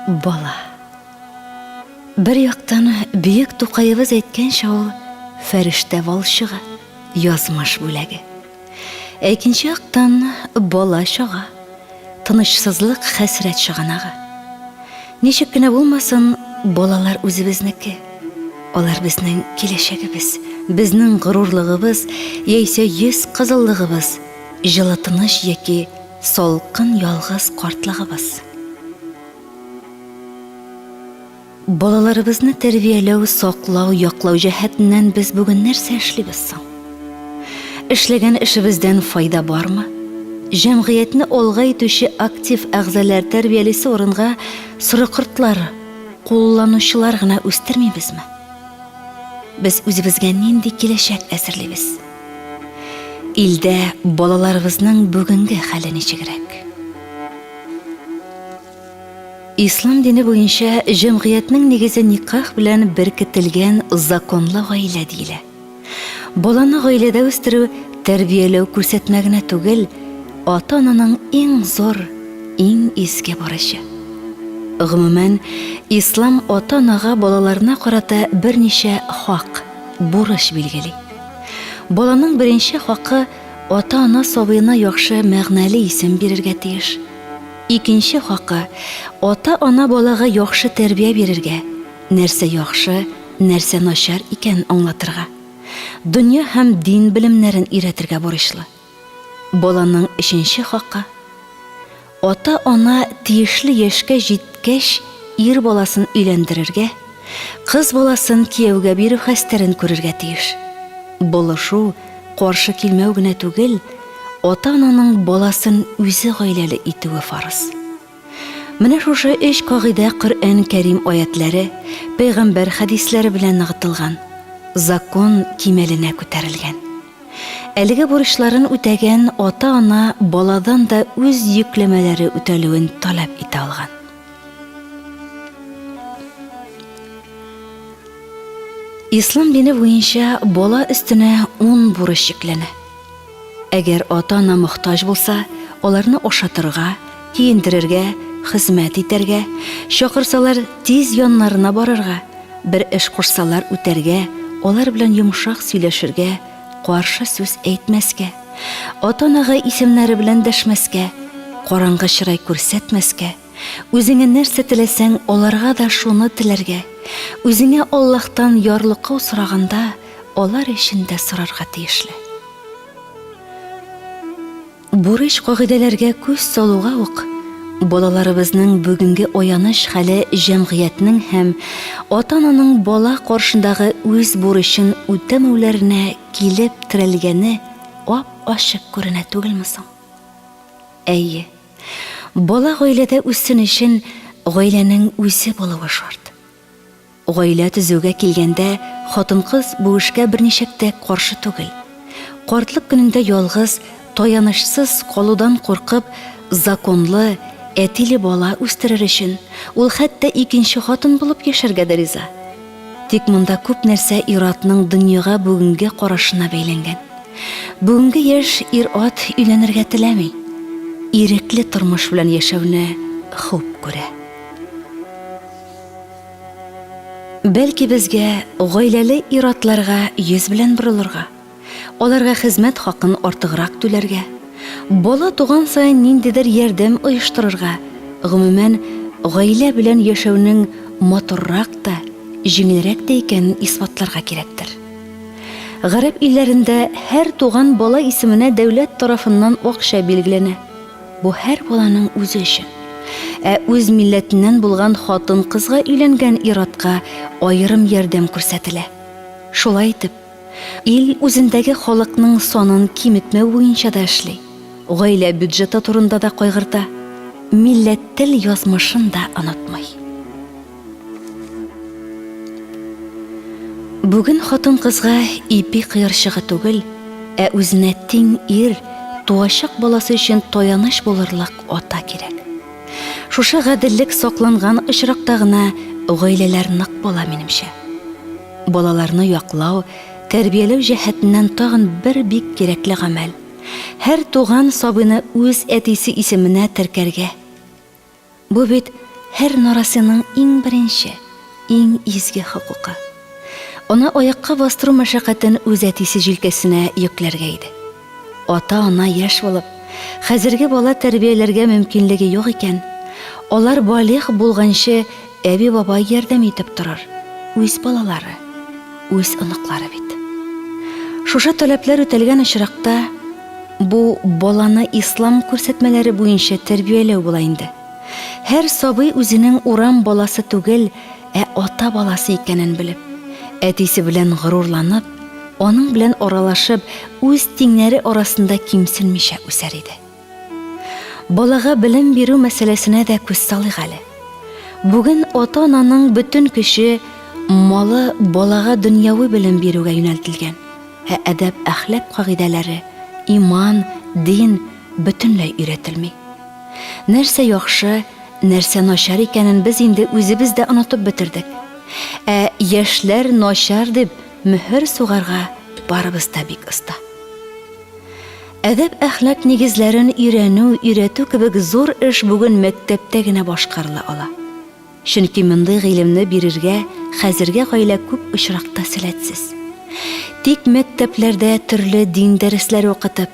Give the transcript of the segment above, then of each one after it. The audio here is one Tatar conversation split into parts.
Бала. Бер яктан, бөек Тукаебыз әйткәнчә ул фәрештә валчыгы, язмыш бүләге. Ә икенче яктан, бала чага, тынычсызлык, хәсрәт чыганагы. Ничек кенә булмасын, балалар үзебезнеке. Алар безнең киләчәгебез, безнең горурлыгыбыз яисә йөз кызыллыгыбыз, җылы тыныч яки Салкын ялгыз картлыгыбыз. Балаларыбызны тәрбияләү, саклау, яклау җәһәтеннән без бүген нәрсә эшлибез соң? Эшләгән эшебездән файда бармы? Җәмгыятьне алга итүче актив әгъзалар тәрбиялисе урынга сорыкортлар, кулланучылар гына үстермибезме? Без үзебезгә нинди киләчәк әзерлибез? Илдә балаларыбызның бүгенге хәле ничегрәк? Ислам дине буенча җәмгыятьнең нигезе никах белән беркетелгән законлы гаилә диелә. Баланы гаиләдә үстерү, тәрбияләү күрсәтмә генә түгел, ата-ананың иң зур, иң изге бурычы. Гомумән, ислам ата-анага балаларына карата берничә хак, бурыч билгели. Баланың беренче хакы, ата-ана сабыена яхшы мәгънәле исем бирергә тиеш. Икенче хакы, ата-ана балага яхшы тәрбия бирергә, нәрсә яхшы, нәрсә начар икәнен аңлатырга, дөнья һәм дин белемнәрен өйрәтергә бурычлы. Баланың өченче хакы, ата-ана тиешле яшькә җиткәч ир баласын өйләндерергә, кыз баласын кияүгә бирү хәстәрен күрергә тиеш. Булышу, каршы килмәү генә түгел, ата-ананың баласын үзе гаиләле итүе фарыз. Менә шушы өч кагыйдә Коръән Кәрим аятьләре, пәйгамбәр хәдисләре белән ныгытылган, закон кимәленә күтәрелгән. Әлеге бурычларын үтәгән ата-ана баладан да үз йөкләмәләре үтәлүен таләп итә алган. Ислам дине буенча бала өстенә ун бурыч йөкләнә. Әгәр ата-ана мохтаҗ булса, аларны ашатырга, киендерергә, хезмәт итәргә, чакырсалар, тиз яннарына барырга, бер эш кушсалар, үтәргә, алар белән йомшак сөйләшергә, каршы сүз әйтмәскә, ата-анага исемнәре белән дәшмәскә, караңгы чырай күрсәтмәскә, үзеңә нәрсә теләсәң, аларга да шуны теләргә, үзеңә Аллаһтан ярлыкау сораганда, алар өчен дә сорарга тиешле. Бурыч кагыйдәләргә күз салуга ук, балаларыбызның бүгенге аяныч хәле җәмгыятьнең һәм ата-ананың бала каршындагы үз бурычын үтәмәүләренә килеп терәлгәне ап-ачык күренә түгелме соң? Әйе, бала гаиләдә үссен өчен гаиләнең үзе булуы шарт. Гаилә төзүгә килгәндә, хатын-кыз бу эшкә берничек тә каршы түгел. Картлык көнендә ялгыз, таянычсыз калудан куркып, законлы, әтиле бала үстерер өчен, ул хәтта икенче хатын булып яшәргә дә риза. Тик монда күп нәрсә ир-атның дөньяга бүгенге карашына бәйләнгән. Бүгенге яшь ир-ат өйләнергә теләми, ирекле тормыш белән яшәүне хуп күрә. Бәлки безгә гаиләле ир-атларга йөз белән борылырга, аларга хезмәт хакын артыграк түләргә, бала туган саен ниндидер ярдәм оештырырга, гомумән, гаилә белән яшәүнең матуррак та, җиңелрәк тә икәнен исбатларга кирәктер. Гарәп илләрендә һәр туган бала исеменә дәүләт тарафыннан акча билгеләнә. Бу һәр баланың үзе өчен. Ә үз милләтеннән булган хатын-кызга өйләнгән ир-атка аерым ярдәм күрсәтелә. Шулай итеп, ил үзендәге халыкның санын киметмәү буенча да эшли, гаилә бюджеты турында да кайгырта, милләт-тел язмышын да онытмый. Бүген хатын-кызга ипи кыерчыгы түгел, ә үзенә тиң ир, туачак баласы өчен таяныч булырлык ата кирәк. Шушы гаделлек сакланган очракта гына гаиләләр нык була, минемчә. Балаларны яклау, тәрбияләү җәһәтеннән тагын бер бик кирәкле гамәл, һәр туган сабыйны үз әтисе исеменә теркәргә. Бу бит һәр нарасыйның иң беренче, иң изге хокукы. Аны аякка бастыру мәшәкатен үз әтисе җилкәсенә йөкләргә иде. Ата-ана яшь булып, хәзерге бала тәрбияләргә мөмкинлеге юк икән, алар балигъ булганчы әби-бабай ярдәм итеп торыр, үз балалары, үз оныклары бит. Шушы таләпләр үтәлгән очракта, бу баланы ислам күрсәтмәләре буенча тәрбияләү була инде. Һәр сабый үзенең урам баласы түгел, ә ата баласы икәнен белеп, әтисе белән горурланып, аның белән аралашып, үз тиңнәре арасында кимсенмичә үсәр иде. Балага белем бирү мәсьәләсенә дә күз салыйк әле. Бүген ата-ананың бөтен көче, малы балага дөньяви белем бирүгә юнәлтелгән. Ә әдәп-әхлак кагыйдәләре, иман, дин бөтенләй өйрәтелми. Нәрсә яхшы, нәрсә начар икәнен без инде үзебез дә онытып бетердек. Ә яшьләр начар дип мөһер сугарга барыбыз да бик оста. Әдәп-әхлак нигезләрен өйрәнү, өйрәтү кебек зур эш бүген мәктәптә генә башкарыла ала. Чөнки мондый гыйлемне бирергә хәзерге гаилә күп очракта сәләтсез. Тик мәктәпләрдә төрле дин дәресләре укытып,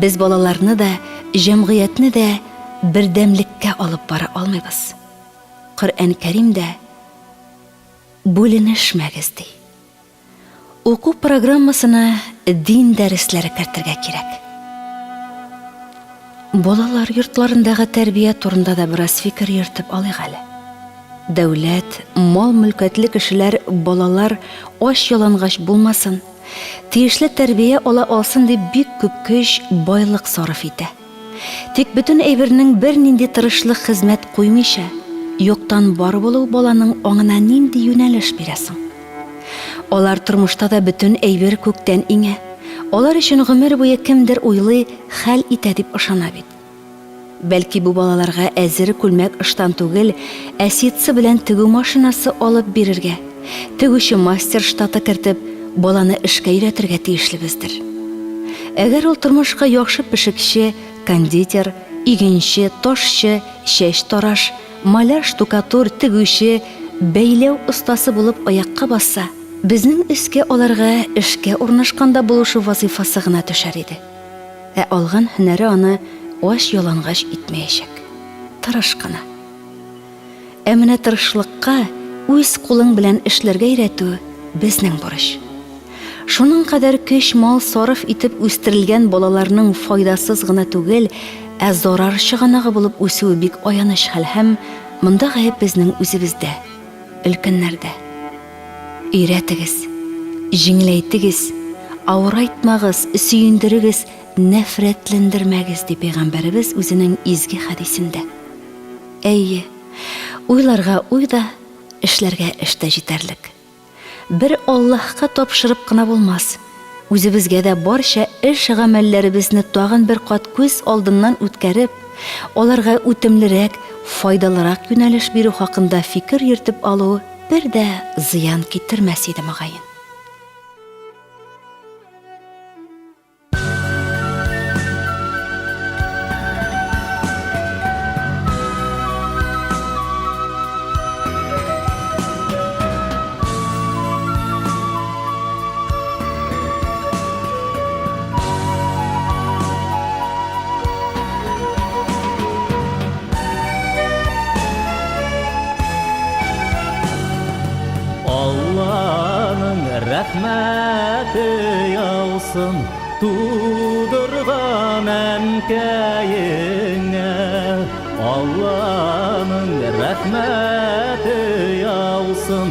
без балаларны да, җәмгыятьне дә бердәмлеккә алып бара алмыйбыз. Коръән Кәрим дә, Бүленешмәгез, ди. Уку программасына дин дәресләре кертергә кирәк. Балалар йортларындагы тәрбия турында да бераз фикер йөртеп алыйк әле. Дәүләт, мал-мөлкәтле кешеләр балалар ач-ялангач булмасын, тиешле тәрбия ала алсын дип бик күп көч, байлык сарыф итә. Тик бөтен әйбернең бернинди тырышлык-хезмәт куймыйча, юктан бар булуы баланың аңына нинди юнәлеш бирә соң? Алар тормышта да бөтен әйбер күктән иңә, алар өчен гомер буе кемдер уйлый, хәл итә дип ышана бит. Бәлки бу балаларга әзер күлмәк-ыштан түгел, ә ситсы белән тегү машинасы алып бирергә, тегүче мастер штаты кертеп, баланы эшкә өйрәтергә тиешлебездер. Әгәр ул тормышка яхшы пешекче, кондитер, игенче, ташчы, чәч тараш, маляр-штукатур, тегүче, бәйләү остасы булып аякка басса, безнең өскә аларга эшкә урнашканда булышу вазыйфасы гына төшәр иде. Ә алган һөнәре аны ач-ялангач итмәячәк. Тырыш кына. Ә менә тырышлыкка үз кулың белән эшләргә өйрәтү, безнең бурыч. Шуның кадәр көч-мал сарыф итеп үстерелгән балаларның файдасыз гына түгел, ә зарар чыганагы булып үсүе бик аяныч хәл һәм монда гаеп безнең үзебездә, өлкәннәрдә. Өйрәтегез, җиңеләйтегез, авырайтмагыз, сөендерегез, нәфрәтләндермәгез, ди пәйгамбәребез үзенең изге хәдисендә. Әйе, уйларга уй да, эшләргә эш тә җитәрлек. Бер Аллаһка тапшырып кына булмас. Үзебезгә дә барча эш-гамәлләребезне тагын бер кат күз алдыннан үткәреп, аларга үтемлерәк, файдалырак юнәлеш бирү хакында фикер йөртеп алу бер дә зыян китермәс иде, мөгаен. Алланың рәхмәте яусын тудырган әнкәеңә. Алланың рәхмәте яусын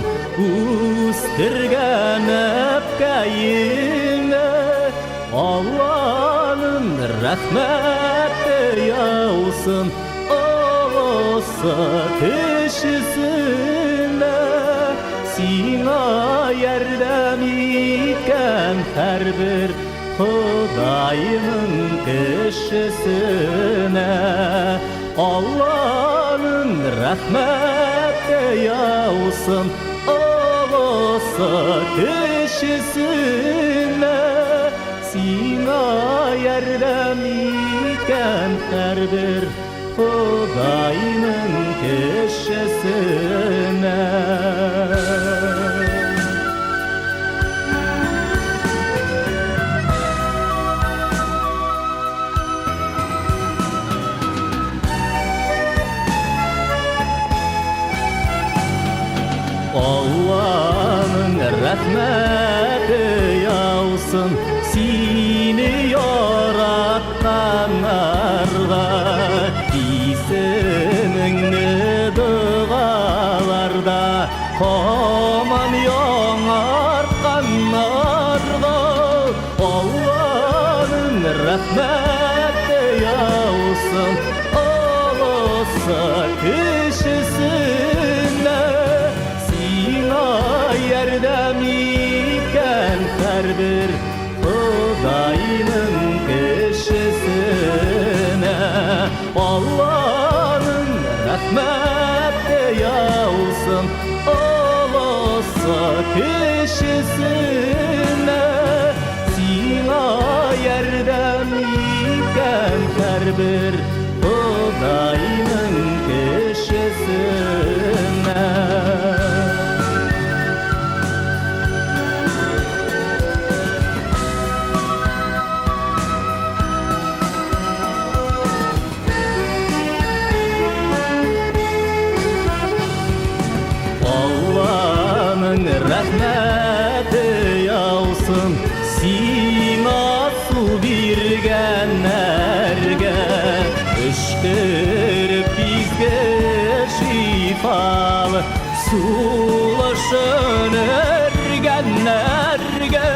үстергән әбкәеңә. Алланың рәхмәте яусын олысы кечесенә. Сиңа ярдәм иткән һәрбер Ходайның кешесенә. Алланың рәхмәте яусын олысы кечесенә. Сиңа ярдәм иткән һәрбер Ходайның. кешесенә. Алланың рәхмәте яусын сине яратканнарга, Исемеңне догаларда һаман яңартканнарга. Алланың рәхмәте яусын олысы кечесенә, Сиңа ярдәм иткән һәрбер Ходайның кешесенә. Алланың рәхмәте яусын олысы кечесенә, Сиңа ярдәм иткән һәрбер Ходайның кешесенә. Алланың рәхмәте яусын сиңа су биргәннәргә, Өшкереп изге шифалы сулышын өргәннәргә.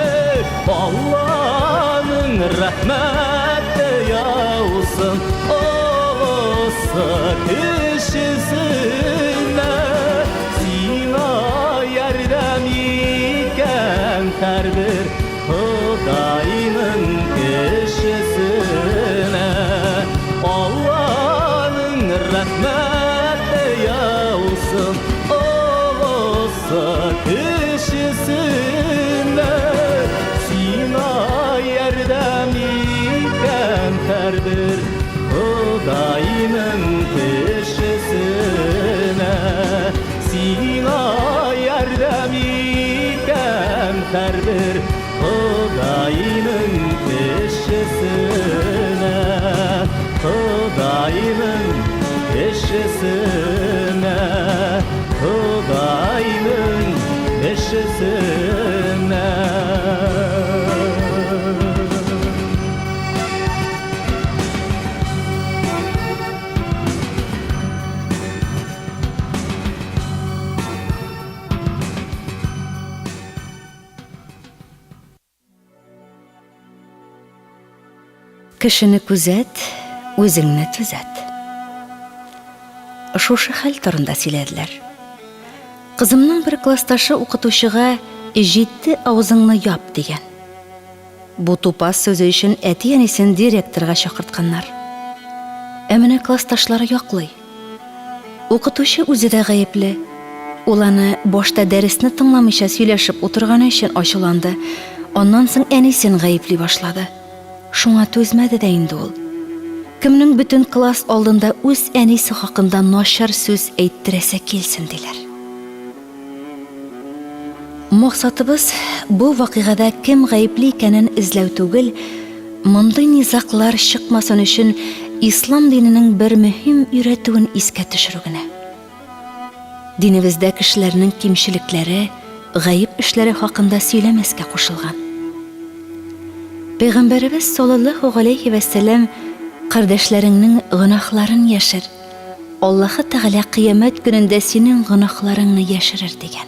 Алланың рәхмәте яусын олысы кечесенә, Сиңа ярдәм иткән һәрбер Ходайның кешесенә. Алланың рәхмәте яусын олысы кечесенә, Сиңа ярдәм иткән һәрбер Ходайның кешесенә, Сиңа ярдәм иткән һәрбер Ходайның кешесенә, Ходайның кешесенә, Ходайның кешесенә. Кешене күзәт, үзеңне төзәт. Шушы хәл турында сөйләделәр. Кызымның бер классташы укытучыга җитте авызыңны яп дигән. Бу тупас сүзе өчен әти-әнисен директорга чакыртканнар. Ә менә классташлары яклый. Укытучы үзе дә гаепле. Ул аны башта дәресне тыңламыйча сөйләшеп утырганы өчен ачуланды, аннан соң әнисен гаепли башлады. Шуңа түзмәде дә инде ул. Кемнең бөтен класс алдында үз әнисе хакында начар сүз әйттерәсе килсен, диләр. Максатыбыз бу вакыйгада кем гаепле икәнен эзләү түгел, мондый низаглар чыкмасын өчен ислам диненең бер мөһим өйрәтүен искә төшерү генә. Динебездә кешеләрнең кимчелекләре, гаеп эшләре хакында сөйләмәскә кушылган. Пәйгамбәребез саллаллаһу галәйһи вә сәлләм кардәшләреңнең гөнаһларын яшер, Аллаһы Тәгалә кыямәт көнендә синең гөнаһларыңны яшерер, дигән.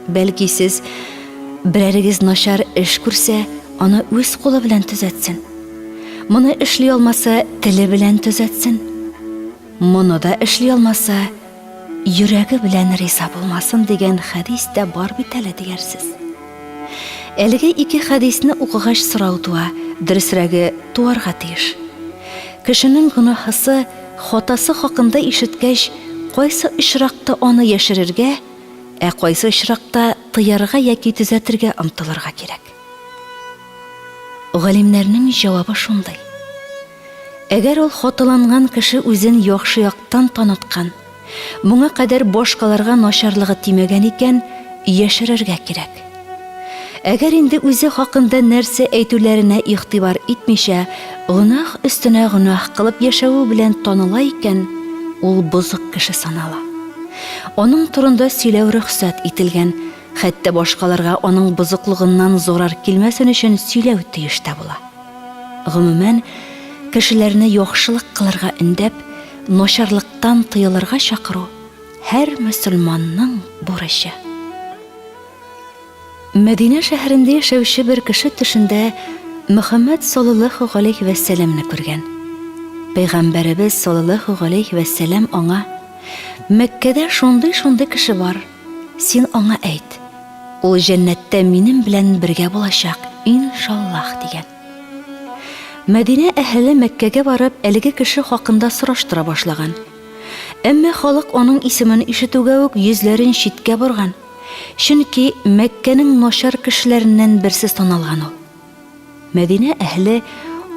Бәлки сез, берәрегез начар эш күрсә, аны үз кулы белән төзәтсен. Моны эшли алмаса, теле белән төзәтсен. Моны да эшли алмаса, йөрәге белән риза булмасын дигән хәдис тә бар бит әле, диярсез. Әлеге ике хәдисне укыгач сорау туа, дөресрәге, туарга тиеш. Кешенең гөнаһысы, хатасы хакында ишеткәч, кайсы очракта аны яшерергә, ә кайсы очракта тыярга яки төзәтергә омтылырга кирәк? Галимнәрнең җавабы шундый. Әгәр ул хаталанган кеше үзен яхшы яктан таныткан, моңа кадәр башкаларга начарлыгы тимәгән икән, яшерергә кирәк. Әгәр инде үзе хакында нәрсә әйтүләренә игътибар итмичә, гөнаһ өстенә гөнаһ кылып яшәве белән таныла икән, ул бозык кеше санала. Аның турында сөйләү рөхсәт ителгән, хәтта башкаларга аның бозыклыгыннан зарар килмәсен өчен сөйләү тиеш тә була. Гомумән, кешеләрне яхшылык кылырга өндәп, начарлыктан тыелырга чакыру, һәр мөселманның бурычы. Мәдинә шәһәрендә яшәүче бер кеше төшендә Мөхәммәд саллаллаһу галәйһи вә сәләмне күргән. Пәйгамбәребез саллаллаһу галәйһи вә сәләм аңа, Мәккәдә шундый-шундый кеше бар, син аңа әйт, ул җәннәттә минем белән бергә булачак, иншаллаһ, дигән. Мәдинә әһеле Мәккәгә барып, әлеге кеше хакында сораштыра башлаган. Әмма халык аның исемен ишетүгә үк йөзләрен читкә борган, чөнки Мәккәнең начар кешеләреннән берсе саналган ул. Мәдинә әһеле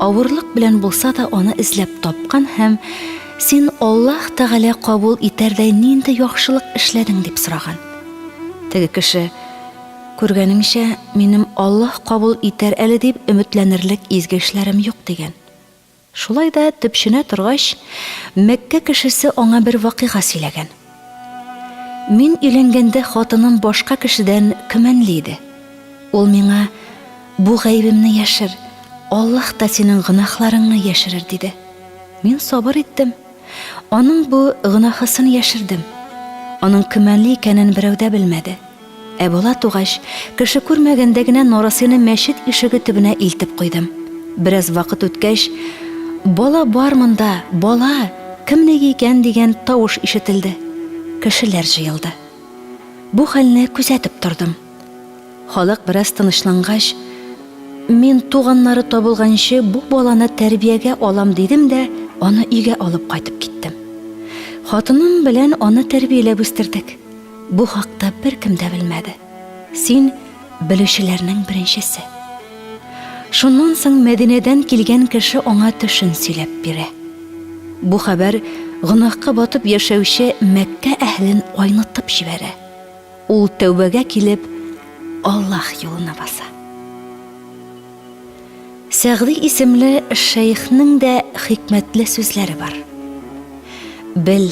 авырлык белән булса да аны эзләп тапкан һәм, Син Аллаһ Тәгалә кабул итәрдәй нинди яхшылык эшләдең? дип сораган. Теге кеше, Күргәнеңчә, минем Аллаһ кабул итәр әле дип өметләнерлек изге эшләрем юк, дигән. Шулай да, төпченә торгач, Мәккә кешесе аңа бер вакыйга сөйләгән. Мин өйләнгәндә хатыным башка кешедән көмәнле иде. Ул миңа, Бу гаебемне яшер, Аллаһ та синең гөнаһларыңны яшерер, диде. Мин сабыр иттем. Аның бу гөнаһысын яшердем. Аның көмәнле икәнен берәү дә белмәде. Ә бала тугач, кеше күрмәгәндә генә нарасыйны мәчет ишеге төбенә илтеп куйдым. Бераз вакыт үткәч, Бала бар монда, бала! Кемнеке икән дигән тавыш ишетелде. Кешеләр җыелды. Бу хәлне күзәтеп тордым. Халык бераз тынычлангач, Мин туганнары табылганчы бу баланы тәрбиягә алам дидем дә, аны өйгә алып кайтып киттем. Хатыным белән аны тәрбияләп үстердек. Бу хакта беркем дә белмәде. Син, белүчеләрнең беренчесе. Шуннан соң Мәдинәдән килгән кеше аңа төшен сөйләп бирә. Бу хәбәр гөнаһка батып яшәүче Мәккә әһелен айнытып җибәрә. Ул тәүбәгә килеп, Аллаһ юлына баса. Сәгъди исемле шәехнең дә хикмәтле сүзләре бар. Бел,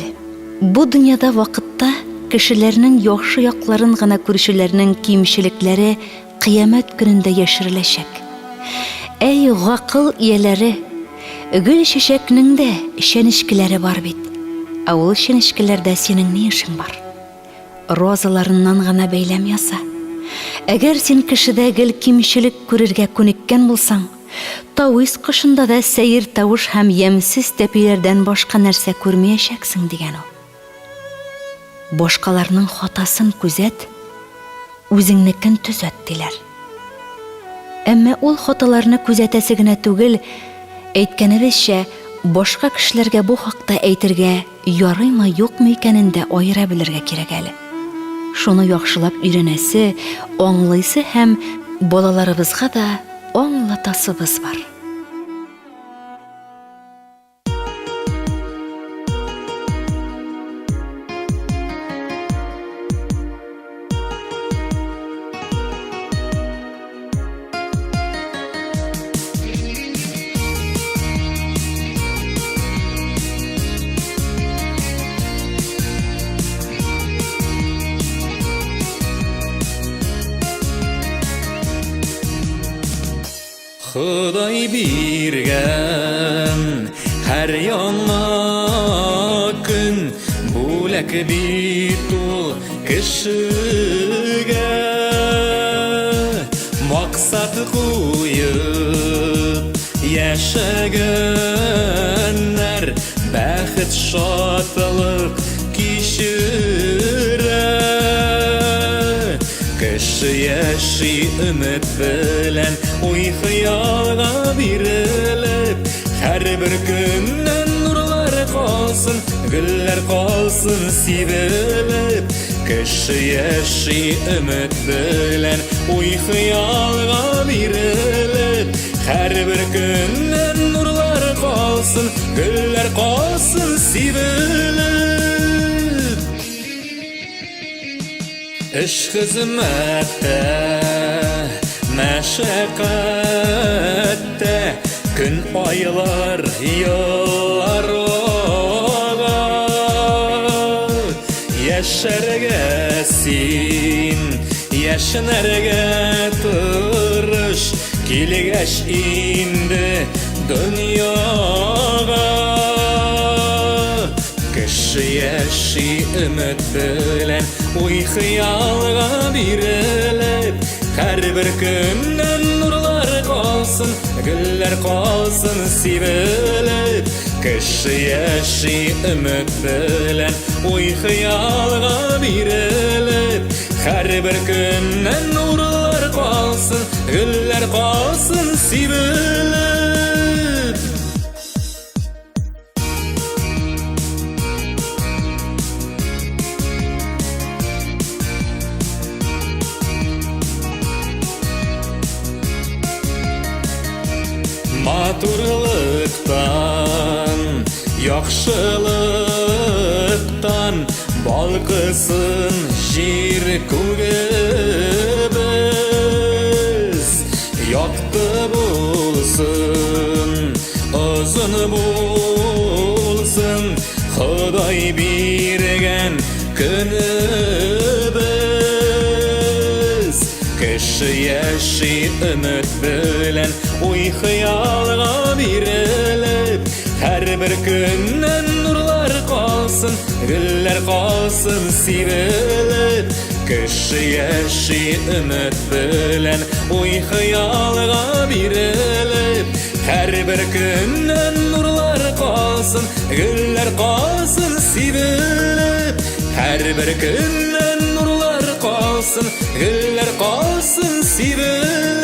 бу дөньяда вакытта кешеләрнең яхшы якларын гына күрүчеләрнең кимчелекләре кыямәт көнендә яшереләчәк. Әй, гакыл ияләре! Гөл-чәчәкнең дә чәнечкеләре бар бит. Ә ул чәнечкеләрдә синең ни эшең бар? Розаларыннан гына бәйләм яса. Әгәр син кешедә гел кимчелек күрергә күнеккән булсаң, тавис кошында да сәер тавыш һәм ямьсез тәпиләрдән башка нәрсә күрмәячәксең, дигән ул. Башкаларның хатасын күзәт, үзеңнекен төзәт, диләр. Әмма ул хаталарны күзәтәсе генә түгел, әйткәнебезчә, башка кешеләргә бу хакта әйтергә ярыймы, юкмы икәнен дә аера белергә кирәк әле. Шуны яхшылап өйрәнәсе, аңлыйсы һәм балаларыбызга да аңлатасыбыз бар. Ходай биргән һәр яңа көн бүләк бит ул кешегә. Максат куеп яшәгәннәр бәхет шатлык кичерә. Кеше яши өмет белән, уй-хыялга бирелеп, һәрбер көннән нурлар калсын, гөлләр калсын сибелеп. Кеше яши өмет белән, уй-хыялга бирелеп, һәрбер көннән нурлар калсын. калсын, гөлләр калсын сибелеп. Эш хезмәттә, мәшәкатьтә көн айлар, еллар ага. Яшәргә син, яшенәргә тырыш, килгәч инде дөньяга. Кеше яши өмет белән, уй-хыялга бирелеп, һәрбер көннән нурлар калсын, гөлләр калсын сибелеп. Кеше яши өмет белән, уй-хыялга бирелеп, һәрбер көннән нурлар калсын, гөлләр калсын сибелеп. Матурлыктан, яхшылыктан балкысын җир күгебез. Якты булсын, озын булсын Ходай биргән көнебез. Кеше яши өмет белән, уй-хыялга бирелеп, һәрбер көннән нурлар калсын, гөлләр калсын сибелеп. Кеше яши өмет белән, уй-хыялга бирелеп, һәрбер көннән нурлар калсын, гөлләр калсын сибелеп. Һәрбер көннән нурлар калсын, гөлләр калсын сибелеп.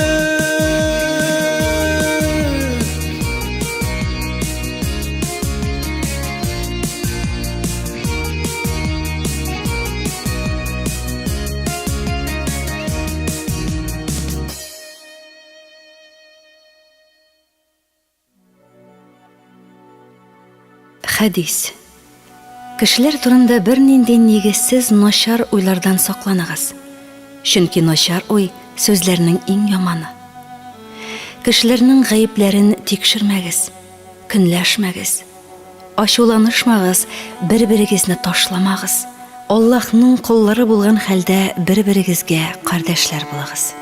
Хәдис. Кешеләр турында бернинди нигезсез начар уйлардан сакланыгыз. Чөнки начар уй сүзләрнең иң яманы. Кешеләрнең гаепләрен тикшермәгез, көнләшмәгез. Ачуланышмагыз, бер-берегезне ташламагыз. Аллаһның коллары булган хәлдә бер-берегезгә кардәшләр булыгыз.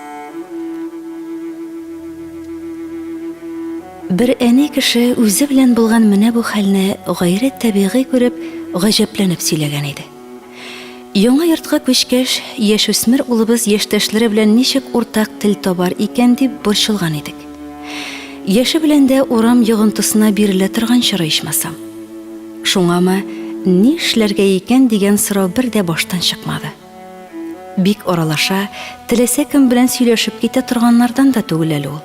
Бер әни кеше үзе белән булган менә бу хәлне гайре табигый күреп, гаҗәпләнеп сөйләгән иде. Яңа йортка күчкәч, яшүсмер улыбыз яшьтәшләре белән ничек уртак тел табар икән дип борчылган идек. Яше белән дә урам йогынтысына бирелә торган чоры ичмасам. Шуңамы, ни эшләргә икән дигән сорау бер дә баштан чыкмады. Бик аралаша, теләсә кем белән сөйләшеп китә торганнардан да түгел әле ул.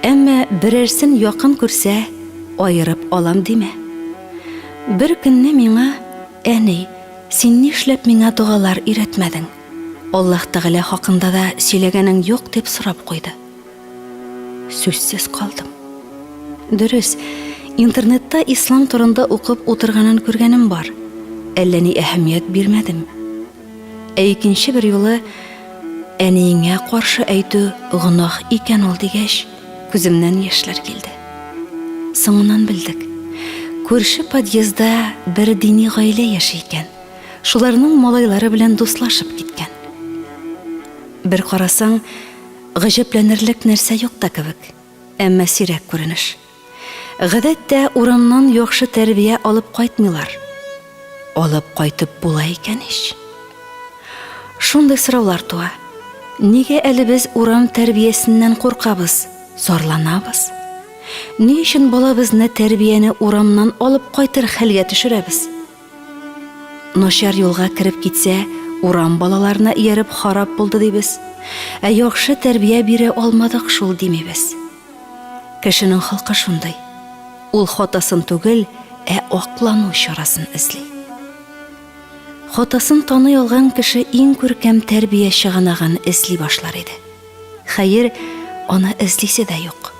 Әмма берәрсен якын күрсә, аерып алам димә. Бер көнне миңа, Әни, син нишләп миңа догалар өйрәтмәдең? Аллаһ Тәгалә хакында да сөйләгәнең юк, дип сорап куйды. Сүзсез калдым. Дөрес, интернетта ислам турында укып утырганын күргәнем бар. Әллә ни әһәмият бирмәдем. Ә икенче бер юлы әниеңә каршы әйтү гөнаһ икән ул дигәч, күземнән яшьләр килде. Соңыннан белдек. Күрше подъездда бер дини гаилә яши икән. Шуларның малайлары белән дуслашып киткән. Бер карасаң, гаҗәпләнерлек нәрсә юк та кебек, әмма сирәк күренеш. Гадәттә, урамнан яхшы тәрбия алып кайтмыйлар. Алып кайтып була икән ич. Шундый сораулар туа. Нигә әле без урам тәрбиясеннән куркабыз, зарланабыз? Ни өчен балабызны тәрбияне урамнан алып кайтыр хәлгә төшерәбез? Начар юлга кереп китсә, урам балаларына ияреп харап булды дибез. Ә яхшы тәрбия бирә алмадык шул димибез. Кешенең холкы шундый. Ул хатасын түгел, ә аклану чарасын эзли. Хатасын таный алган кеше иң күркәм тәрбия чыганагын эзли башлар иде. Хәер, аны эзлисе дә юк.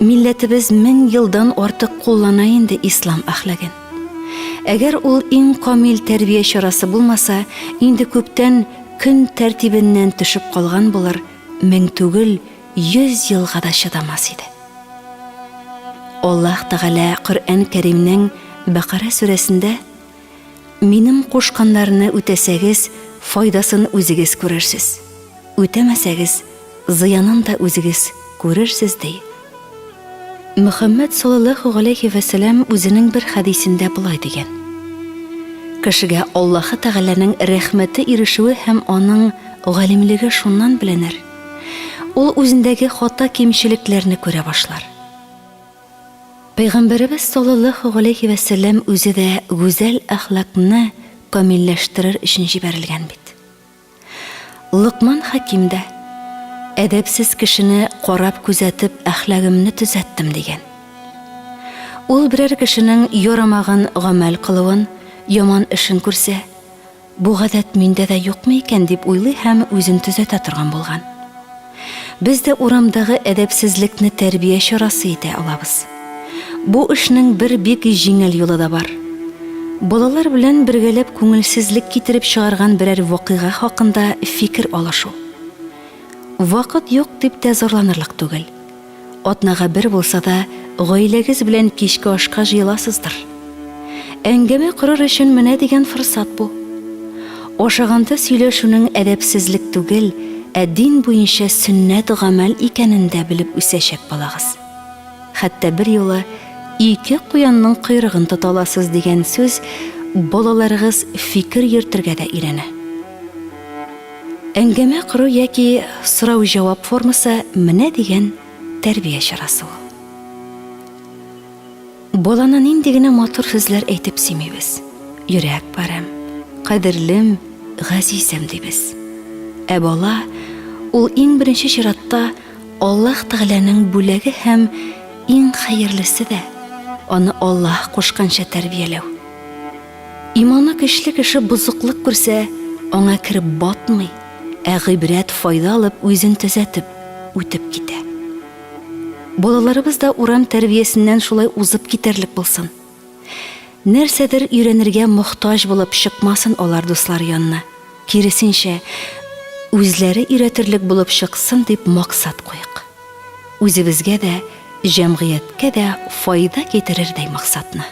Милләтебез 1000 елдан артык куллана инде ислам әхлагын. Әгәр ул иң камил тәрбия чарасы булмаса, инде күптән көн тәртибеннән төшеп калган булыр, 1000 түгел, 100 елга да чыдамас иде. Аллаһ Тәгалә Коръән Кәримнең Бәкара сүрәсендә Минем кушканнарны үтәсәгез, файдасын үзегез күрерсез. Үтәмәсәгез, зыянын да үзегез күрерсез, ди. Мөхәммәд салләллаһу галәйһи вә сәлам үзенең бер хәдисендә болай дигән, Кешегә Аллаһы Тәгаләнең рәхмәте ирешүе һәм аның галимлеге шуннан беленер, ул үзендәге хата-кимчелекләрне күрә башлар. Пәйгамбәребез салләллаһу галәйһи вә сәлләм үзе дә гүзәл әхлакны камилләштерер өчен җибәрелгән бит. Локман Хәким дә, Әдәпсез кешене карап-күзәтеп әхлагымны төзәттем, дигән. Ул берәр кешенең ярамаган гамәл кылуын, яман эшен күрсә, Бу гадәт миндә дә юкмы икән, дип уйлый һәм үзен төзәтә торган булган. Без дә урамдагы әдәпсезлекне тәрбия чарасы итә алабыз. Бу эшнең бер бик җиңел юлы да бар. Балалар белән бергәләп күңелсезлек китереп чыгарган берәр вакыйга хакында фикер алышу. Вакыт юк дип тә зарланырлык түгел. Атнага бер булса да гаиләгез белән кичке ашка җыеласыздыр. Әңгәмә корыр өчен менә дигән форсат бу. Ашаганда сөйләшүнең әдәпсезлек түгел, ә дин буенча сөннәт гамәл икәнен дә белеп үсәчәк балагыз. Хәтта берьюлы ике куянның койрыгын тота аласыз дигән сүз балаларыгыз фикер йөртергә дә өйрәнә. Әңгәмә кору яки сорау-җавап формасы менә дигән тәрбия чарасы ул. Баланы нинди генә матур сүзләр әйтеп сөймибез. Йөрәк парәм, кадерлем, газизем дибез. Ә бала ул иң беренче чиратта Аллаһ Тәгаләнең бүләге һәм иң хәерлесе дә, аны Аллаһ кушканча тәрбияләү. Иманы көчле кеше бозыклык күрсә, аңа кереп батмый, ә гыйбрәт, файда алып, үзен төзәтеп, үтеп китә. Балаларыбыз да урам тәрбиясеннән шулай узып китәрлек булсын. Нәрсәдер өйрәнергә мохтаҗ булып чыкмасын алар дуслар янына, киресенчә, үзләре өйрәтерлек булып чыксын дип максат куйык. Үзебезгә дә, җәмгыятькә дә файда китерердәй максатны.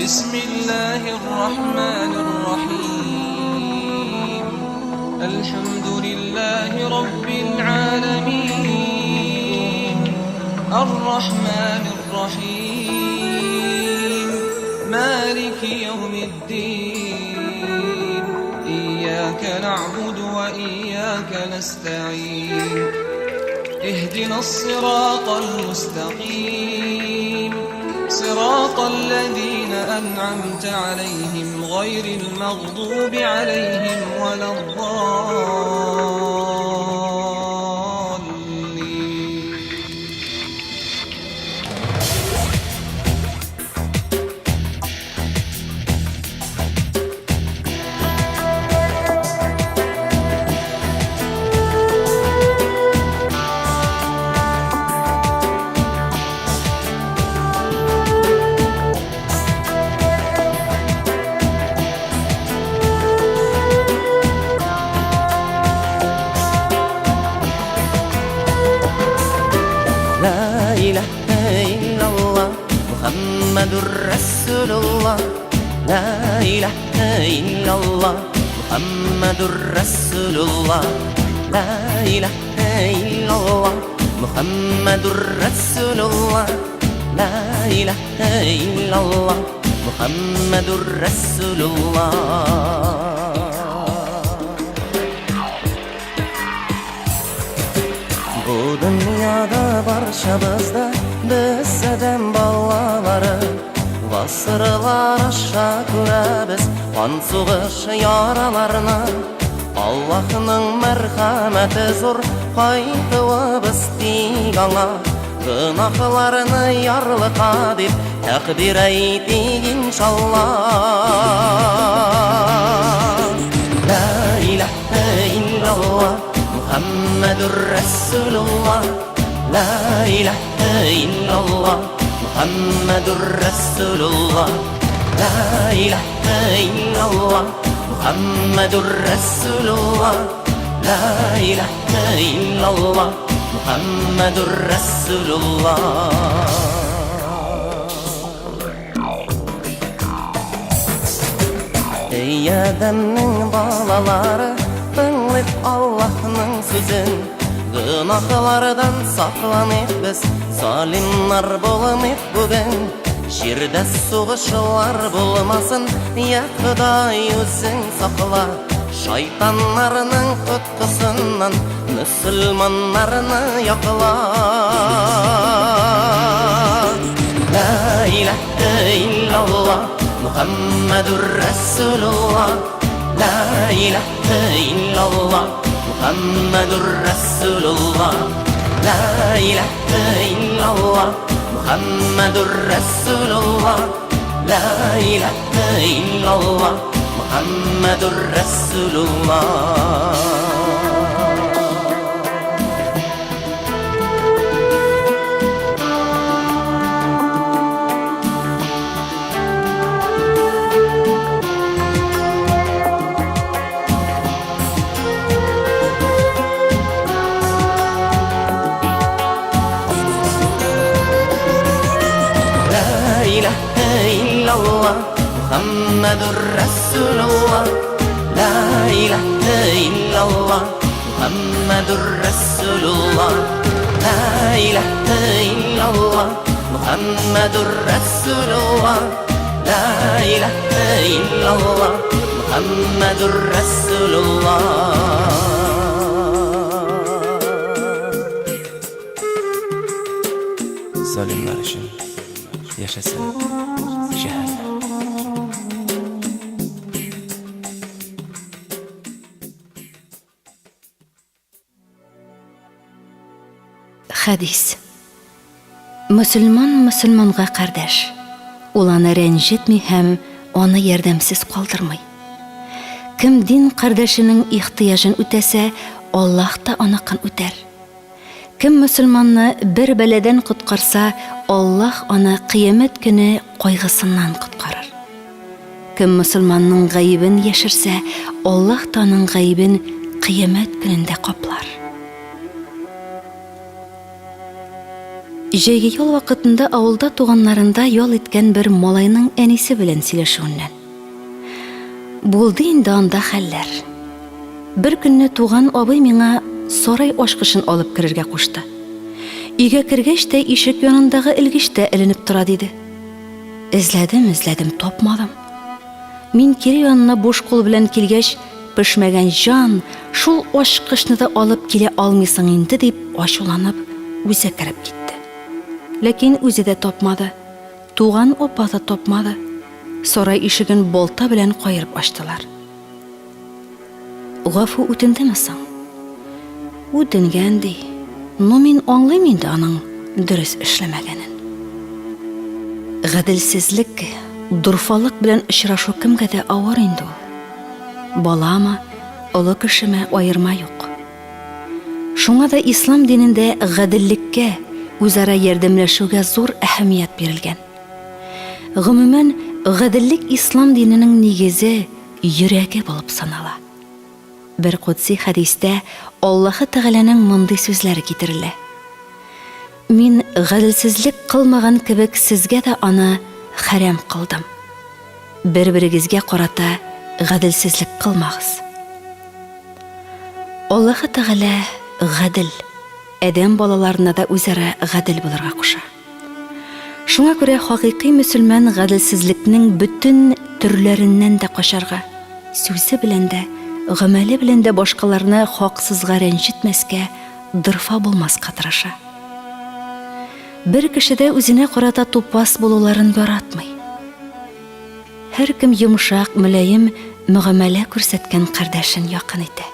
Бисмиллаһир-рахманир-рахим. Әлхәмдүлиллаһи раббил галәмин. Ар-рахманир-рахим. Малики яумиддин. Ияка нәгъбуду ва ияка нәстәгыйн. Иһдинас-сиратал-мустәкыйм. صراط الذين أنعمت عليهم غير المغضوب عليهم ولا الضالين. Ла илаһа иллаллаһ, Мухаммадур Расулуллаһ. Ла илаһа иллаллаһ, Мухаммадур Расулуллаһ. Ла илаһа иллаллаһ, Мухаммадур Расулуллаһ. Ла илаһа иллаллаһ, Мухаммадур Расулуллаһ. Бу дөньяда барчабыз да без адәм балалары. Гасырлар аша күрәбез кан сугыш яраларны. Аллаһның мәрхәмәте зур, кайтуыбыз тик аңа. Гөнаһларны ярлыка дип тәкъдир әйтик. иншалла. Ла илаһа иллалла, Мухаммадур Расулулла. Ла илаһа иллалла, Мухаммадур Расулулла. Ла илаһа иллалла, Мухаммадур Расулулла. Ла илаһа иллалла, Мухаммадур Расулулла. Эй, Адәмнең балалары, тыңлыйк Аллаһның сүзен. Гөнаһлардан сакланыйк без, залимнар булмыйк бүген. Җирдә сугышлар булмасын, я Ходай, үзең сакла. Шайтаннарның коткысыннан мөселманнарны якла. Ла илаһа иллалла, Мухаммадур Расулулла. Ла илаһа иллалла, Мухаммадур Расулулла. Ла илаһа иллалла, Мухаммадур Расулулла. Ла илаһа иллалла, Мухаммадур Расулулла. Ла илаһа иллалла, Мухаммадур Расулулла. Ла илаһа иллалла, Мухаммадур Расулулла. Ла илаһа иллалла, Мухаммадур Расулулла. Ла илаһа иллалла, Мухаммадур Расулулла. Залимнар өчен яшәсен җәһәннәм. Хәдис. Мөселман мөселманга кардәш. Ул аны рәнҗетми һәм аны ярдәмсез калдырмый. Кем дин кардәшенең ихтыяҗын үтәсә, Аллаһ та аныкын үтәр. Кем мөселманны бер бәладән коткарса, Аллаһ аны кыямәт көне кайгысыннан коткарыр. Кем мөселманның гаебен яшерсә, Аллаһ та аның гаебен кыямәт көнендә каплар. Җәйге ял вакытында авылда туганнарында ял иткән бер малайның әнисе белән сөйләшүеннән. Булды инде анда хәлләр. Бер көнне туган абый миңа сарай ачкычын алып керергә кушты. Өйгә кергәч тә ишек янындагы элгечтә эленеп тора, диде. Эзләдем, эзләдем, тапмадым. Мин кире янына буш кул белән килгәч, пешмәгән җан, шул ачкычны да алып килә алмыйсың инде, дип ачуланып, үзе кереп китте. Ләкин үзе дә тапмады. Туган апа да тапмады. Сарай ишеген балта белән каерып ачтылар. Гафу үтендеме соң? Үтенгән ди. Ну мин аңлыйм инде аның дөрес эшләмәгәнен. Гаделсезлек, дорфалык белән очрашу кемгә дә авыр инде ул. Баламы, олы кешеме аерма юк. Шуңа да ислам динендә гаделлеккә, үзара ярдәмләшүгә зур әһәмият бирелгән. Гомумән, гаделлек ислам диненең нигезе, йөрәге булып санала. Бер кудси хәдистә Аллаһы Тәгаләнең мондый сүзләре китерелә, Мин гаделсезлек кылмаган кебек сезгә дә аны хәрам кылдым. Бер-берегезгә карата гаделсезлек кылмагыз. Аллаһы Тәгалә гадел, адәм балаларына да үзара гадел булырга куша. Шуңа күрә хакыйкый мөселман гаделсезлекнең бөтен төрләреннән дә качарга, сүзе белән дә, гамәле белән дә башкаларны хаксызга рәнҗетмәскә, дорфа булмаска тырыша. Бер кеше дә үзенә карата тупас булуларын яратмый. Һәркем йомшак, мөлаем мөгамәлә күрсәткән кардәшен якын итә.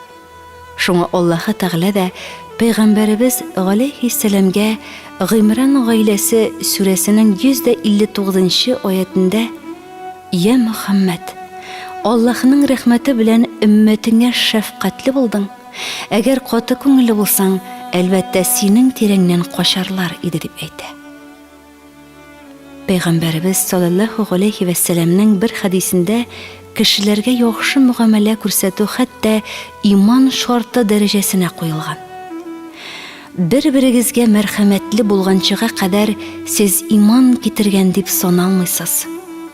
Шуңа Аллаһы Тәгалә дә Пәйгамбәребез галәйһиссәламгә Гыймран гаиләсе сүрәсенең 159 нчы аятендә, Йә Мөхәммәд, Аллаһының рәхмәте белән өммәтеңә шәфкатьле булдың, әгәр каты күңелле булсаң, әлбәттә, синең тирәңнән качарлар иде, дип әйтә. Пәйгамбәребез салләллаһу галәйһи вә сәләмнең бер хәдисендә кешеләргә яхшы мөгамәлә күрсәтү хәтта иман шарты дәрәҗәсенә куелган. Бер-берегезгә мәрхәмәтле булганчыга кадәр сез иман китергән дип саналмыйсыз,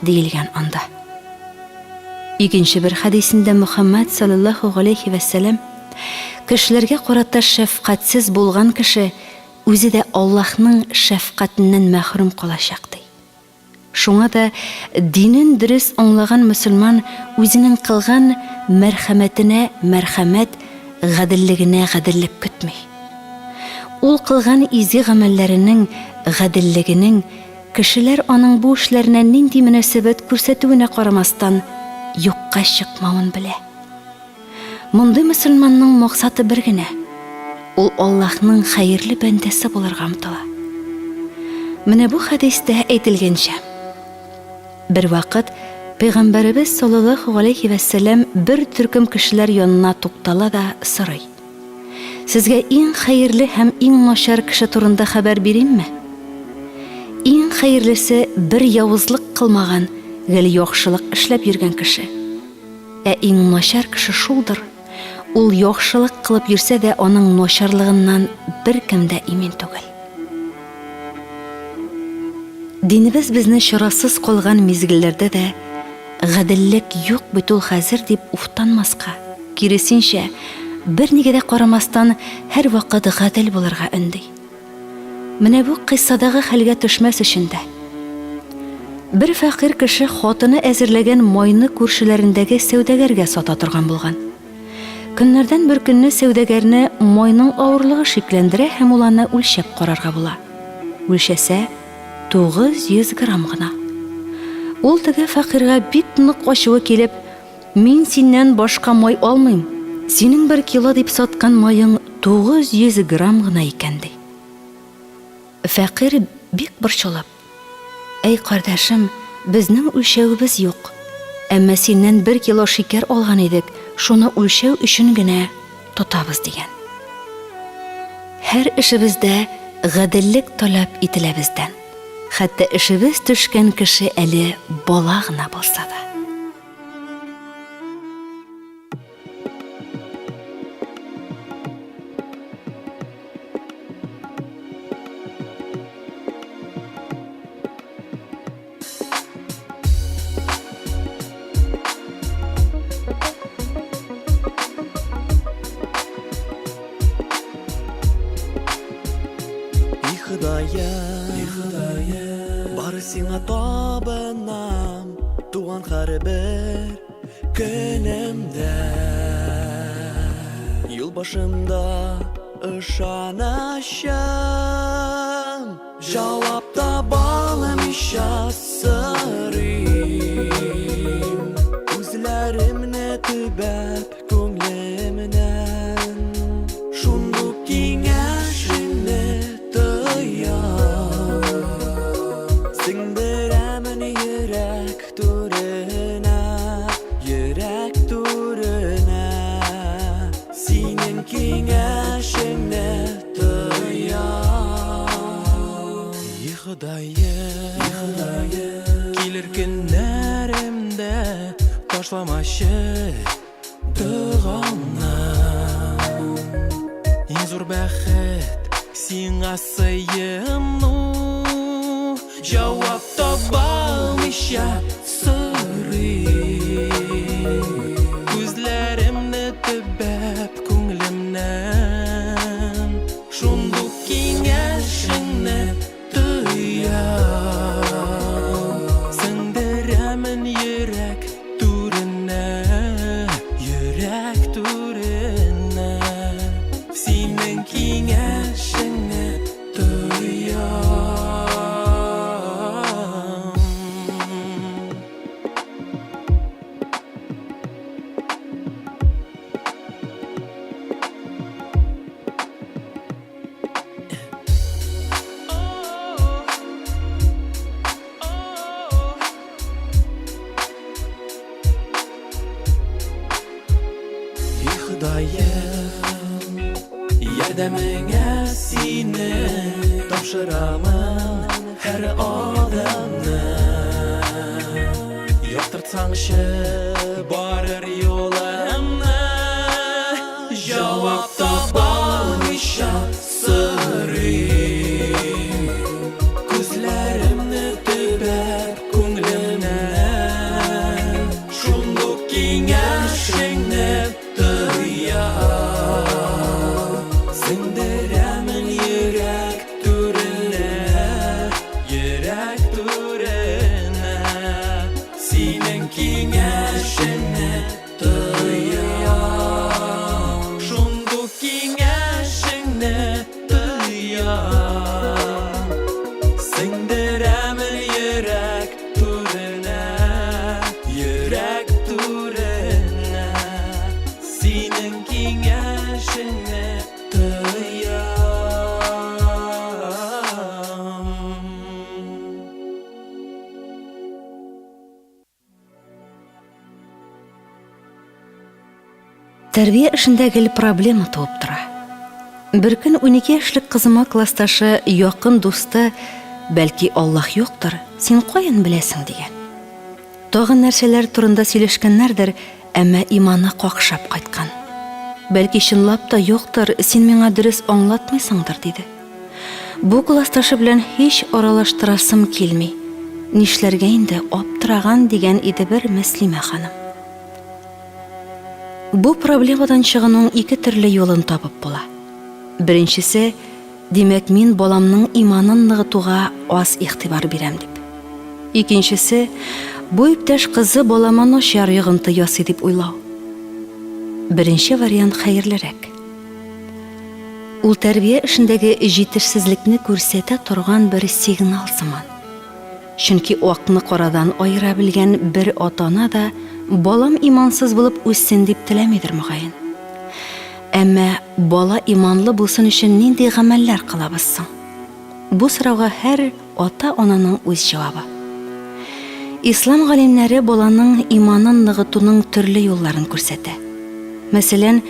диелгән анда. Икенче бер хәдисендә Мөхәммәд салләллаһу галәйһи вә сәләм, Кешеләргә карата шәфкатьсез булган кеше үзе дә Аллаһның шәфкатеннән мәхрүм калачак, ди. Шуңа да динен дөрес аңлаган мөселман үзенең кылган мәрхәмәтенә мәрхәмәт, гаделлегенә гаделлек көтми. Ул кылган изге гамәлләренең гаделлегенең, кешеләр аның бу эшләренә нинди мөнәсәбәт күрсәтүенә карамастан, юкка чыкмавын белә. Мондый мөселманның максаты бер генә, ул Аллаһның хәерле бәндәсе булырга омтыла. Менә бу хәдистә әйтелгәнчә, бервакыт Пәйгамбәребез саллаллаһу галәйһи вәссәлам бер төркем кешеләр янына туктала да сорый. Сезгә иң хәерле һәм иң начар кеше турында хәбәр биримме? Иң хәерлесе бер явызлык кылмаган, гел яхшылык эшләп йөргән кеше. Ә иң начар кеше шулдыр, ул яхшылык кылып йөрсә дә аның начарлыгыннан беркем дә имин түгел. Динебез безне чарасыз калган мизгелләрдә дә гаделлек юк бит ул хәзер дип уфтанмаска, киресенчә, бернигә дә карамастан һәрвакыт гадел булырга өнди. Менә бу кыйссадагы хәлгә төшмәс өчен дә. Бер фәкыйрь кеше хатыны әзерләгән майны күршеләрендәге сәүдәгәргә сата торган булган. Көннәрдән бер көнне сәүдәгәрне майның авырлыгы шикләндерә һәм ул аны үлчәп карарга була. Үлчәсә, 900 грамм гына. Ул теге фәкыйрьгә бик нык ачуы килеп, Мин синнән башка май алмыйм, синең бер кило дип саткан маең 900 грамм гына икән, ди. Фәкыйрь бик борчылып, Әй, кардәшем, безнең үлчәвебез юк. Әмма синнән бер кило шикәр алган идек, шуны үлчәү өчен генә тотабыз, дигән. Һәр эшебездә гаделлек таләп ителә бездән. Хәтта эшебез төшкән кеше әле бала гына булса да. И Ходаем, и Ходаем, бары сиңа табынам. Туган һәрбер көнемдә Юл башымда ышанычым Җавап табалмыйча сорыйм Күзләремне төбәп күңлемнән Шундук киңәшеңне Тоям, сеңдерәмен йөрәк түренә, йөрәк түренә. Синең киңәшеңне тоям. И Ходаем, килер көннәремдә ташламачы. Догаңны Иң зур бәхет сиңа сыену Җавап табалмыйча сорыйм Күзләремне төбәп күңелемнән Шундук киңәшеңне Тоям, сеңдерәмен йөрәк түренә, йөрәк түренә. Синең киңәшеңне тоям. Ходаем, ярдәмеңә синең тапшырамын һәр адымны. Яктыртсаңчы барыр юлымны, җавап табалмыйча сорыйм. Күзләремне төбәп күңлемнән, шундук киңәшеңне тоям. Сеңдерәмен йөрәк түренә, йөрәк түренә. Синең киңәшеңне тоям. Шундук киңәшеңне тоям. Сеңдерәмен йөрәк түренә, йөрәк түренә. Синең киңәшеңне тоям. Тәрбия эшендә гел проблема туып тора. Беркөн 12 яшьлек кызыма классташы, якын дусты, бәлки Аллаһ юктыр, син каян беләсең, дигән. Тагын нәрсәләр турында сөйләшкәннәрдер, әмма иманы какшап кайткан. Бәлки чынлап та юктыр, син миңа дөрес аңлатмыйсыңдыр, диде. Бу классташы белән һич аралаштырасым килми. Нишләргә инде, аптыраган, дигән иде бер Мөслимә ханым. Бу проблемадан чыгуның ике төрле юлын табып була. Беренчесе, димәк, мин баламның иманын ныгытуга аз игътибар бирәм дип. Икенчесе, бу иптәш кызы балама начар йогынты ясый дип уйлау. Беренче вариант хәерлерәк. Ул тәрбия эшендәге җитешсезлекне күрсәтә торган бер сигнал сыман. Чөнки акны карадан аера белгән бер ата-ана да балам имансыз булып үссен дип теләмидер, мөгаен. Әмма бала иманлы булсын өчен нинди гамәлләр кылабыз соң? Бу сорауга һәр ата-ананың үз җавабы. Ислам галимнәре баланың иманын ныгытуның төрле юлларын күрсәтә. Мәсәлән,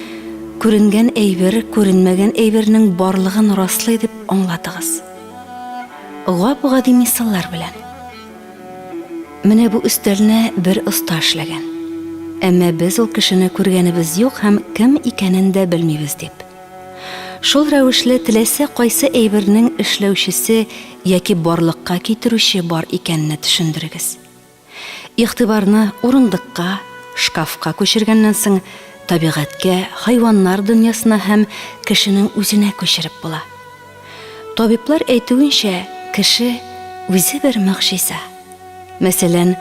күренгән әйбер күренмәгән әйбернең барлыгын раслый дип аңлатыгыз. Гап-гади мисаллар белән. Менә бу өстәлне бер оста эшләгән. Әмма без ул кешене күргәнебез юк һәм кем икәнен дә белмибез дип. Шул рәвешле теләсә кайсы әйбернең эшләүчесе яки барлыкка китерүче бар икәнне төшендерегез. Игътибарны урындыкка, шкафка күчергәннән соң, табигатькә, хайваннар дөньясына һәм кешенең үзенә күчереп була. Табиблар әйтүенчә, кеше, үзе бер могҗиза. Мәсәлән,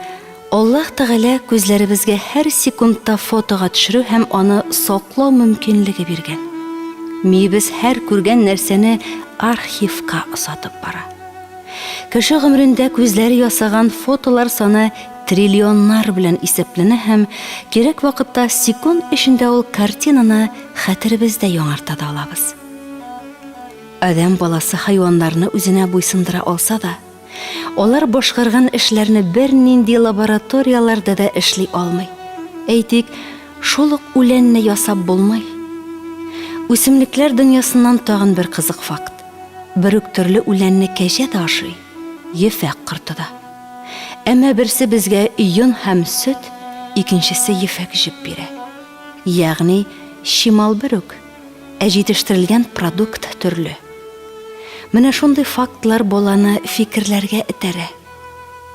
Аллаһ Тәгалә күзләребезгә һәр секундта фотога төшерү һәм аны саклау мөмкинлеге биргән. Миебез һәр күргән нәрсәне архивка озатып бара. Кеше гомерендә күзләре ясаган фотолар саны триллионнар белән исәпләнә һәм кирәк вакытта секунд эчендә ул картинаны хәтеребездә яңарта да алабыз. Адәм баласы хайваннарны үзенә буйсындыра алса да, алар башкарган эшләрне бернинди лабораторияләрдә дә эшли алмый. Әйтик, шул ук үләнне ясап булмый. Үсемлекләр дөньясыннан тагын бер кызык факт. Бер үк төрле үләнне кәҗә дә ашый, ефәк корты да. Әмма берсе безгә йон һәм сөт, икенчесе ефәк җеп бирә. Ягъни, чимал бер үк, ә җитештерелгән продукт төрле. Менә шундый фактлар баланы фикерләргә этәрә,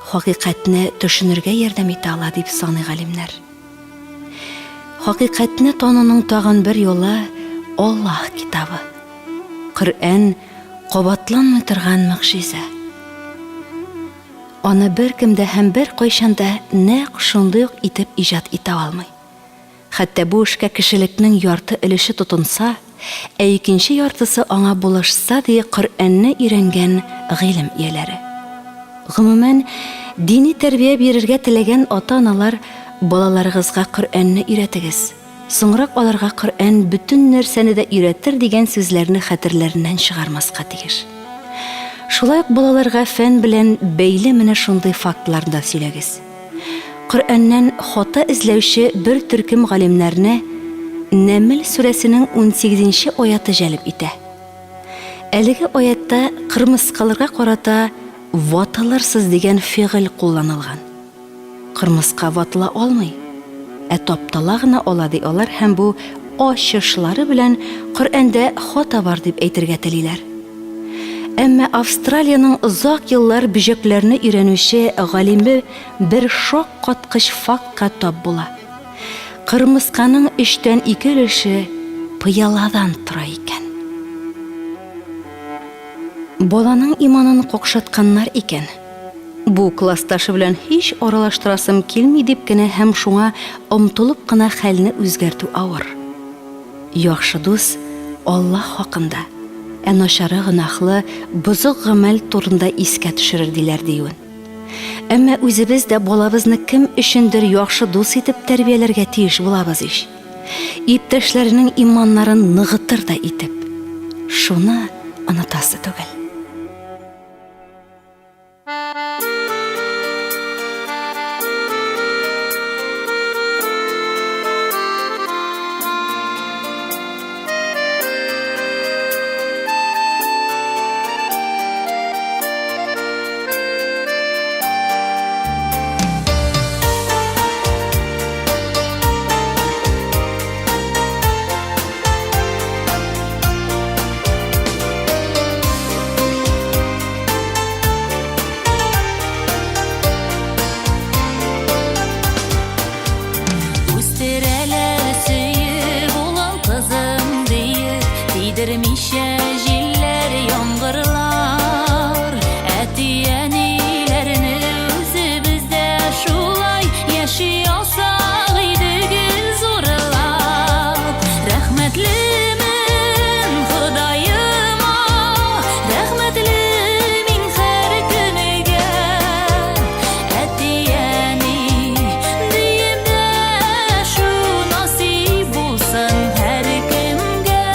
хакыйкатьне төшенергә ярдәм итә ала, дип саный галимнәр. Хакыйкатьне тануның тагын бер юлы, Аллаһ китабы. Коръән, кабатланмый торган могҗиза. Аны беркем дә һәм беркайчан да нәкъ шундый ук итеп иҗат итә алмый. Хәтта бу эшкә кешелекнең ярты өлеше тотынса, ә икенче яртысы аңа булышса, ди Коръәнне өйрәнгән гыйлем ияләре. Гомумән, дини тәрбия бирергә теләгән ата-аналар балаларыгызга Коръәнне өйрәтегез, соңрак аларга Коръән бөтен нәрсәне дә өйрәтер дигән сүзләрне хәтерләреннән чыгармаска тиеш. Шулай ук балаларга фән белән бәйле менә шундый фактларны да сөйләгез. Коръәннән хата эзләүче бер төркем галимнәрне Нәмел сүрәсенең унсигезенче аяты җәлеп итә. Әлеге аятьтә кырмыскаларга карата ватылырсыз дигән фигыль кулланылган. Кырмыска ватыла алмый, ә таптала гына ала, ди алар һәм бу ачышлары белән Коръәндә хата бар дип әйтергә телиләр. Әмма Австралиянең озак еллар бөҗәкләрне өйрәнүче галиме бер шаккаткыч фактка тап була. Кырмысканың өчтән ике өлеше пыяладан тора икән. Баланың иманын какшатканнар икән. Бу классташы белән һич аралаштырасым килми дип кенә һәм шуңа омтылып кына хәлне үзгәртү авыр. Яхшы дус Аллаһ хакында, ә начары гөнаһлы, бозык гамәл турында искә төшерер диләр диюен. Әмма үзебез дә балабызны кем өчендер яхшы дус итеп тәрбияләргә тиеш булабыз ич. Иптәшләренең иманнарын ныгытыр да итеп. Шуны онытасы түгел. Үстерәләр сөеп улым кызым диеп Тидермичә җилләр яңгырлар Әти-әниләрне үзебез дә шулай Яши алсак иде гел зурлап Рәхмәтлемен Ходаема Рәхмәтле мин һәр көнегә Әти-әни диеп дәшү насыйп булсын һәркемгә.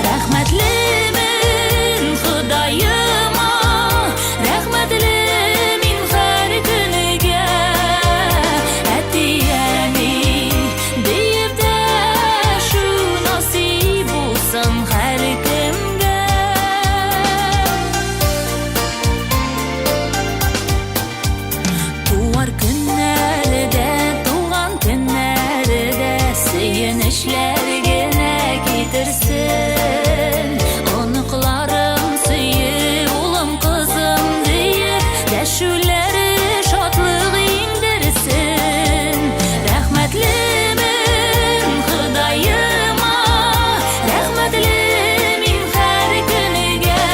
Рәхмәтлемен Ходаема, рәхмәтле мин һәр көнегә. Әти-әни диеп дәшү насыйп булсын һәркемгә. Туар көннәре дә, туган көннәре дә сөенечләр генә китерсен. Оныкларым сөеп, улым, кызым диеп, дәшүләре шатлык иңдерсен. Рәхмәтлемен Ходаема, рәхмәтле мин һәр көнегә.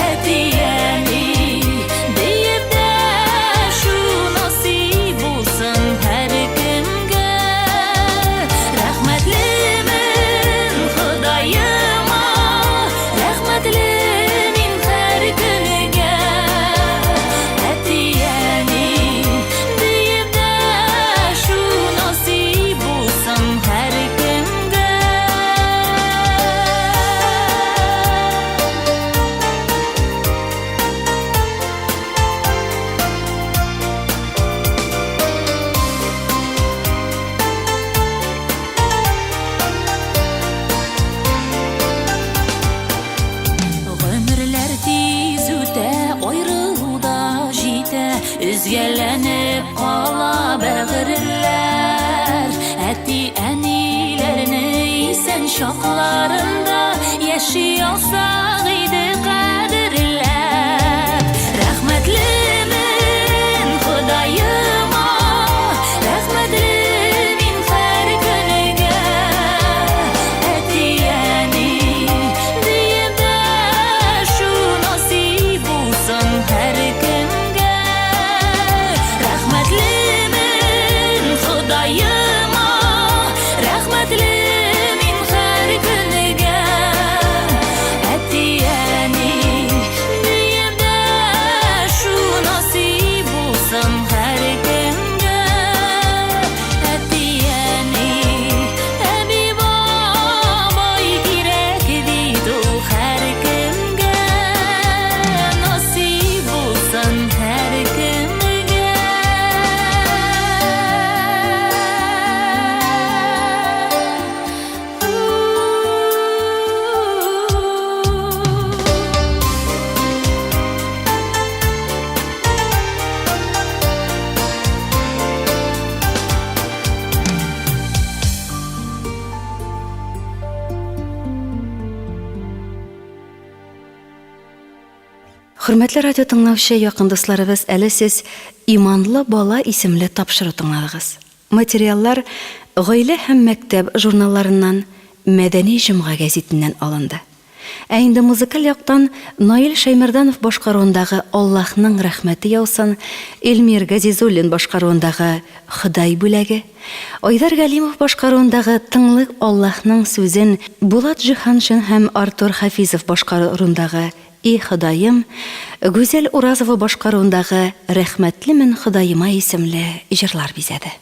Әти-әни диеп дәшү насыйп булсын һәркемгә. Рәхмәтлемен Ходаема, рәхмәтле мин һәр көнегә. Әти-әни диеп дәшү насыйп булсын һәркемгә. Гомерләр тиз үтә, аерылу да җитә, Өзгәләнеп кала бәгырьләр. Әти-әниләрне исән чакларында Яши алсак иде кадерләп. Рәхмәтлемен Ходаема, рәхмәтле мин һәр көнегә. Әти-әни диеп дәшү насыйп булсын һәркемгә. Рәхмәтлемен Ходаема, рәхмәтле мин һәр көнегә. Әти-әни Хөрмәтле радио тыңлаучы якын дусларыбыз, әле сез Иманлы бала исемле тапшыру тыңладыгыз. Материаллар Гаилә һәм мәктәп журналларыннан, Мәдәни җомга гәзитеннән алынды. Ә инде музыкаль яктан Наил Шәймәрданов башкаруындагы Аллаһның рәхмәте яусын, Эльмир Газизуллин башкаруындагы Ходай бүләге, Айдар Галимов башкаруындагы Тыңлыйк Аллаһның сүзен, Булат Җиһаншин һәм Артур Хафизов башкаруындагы И Ходаем, Гүзәл Уразова башкаруындагы Рәхмәтлемен Ходаема исемле җырлар бизәде.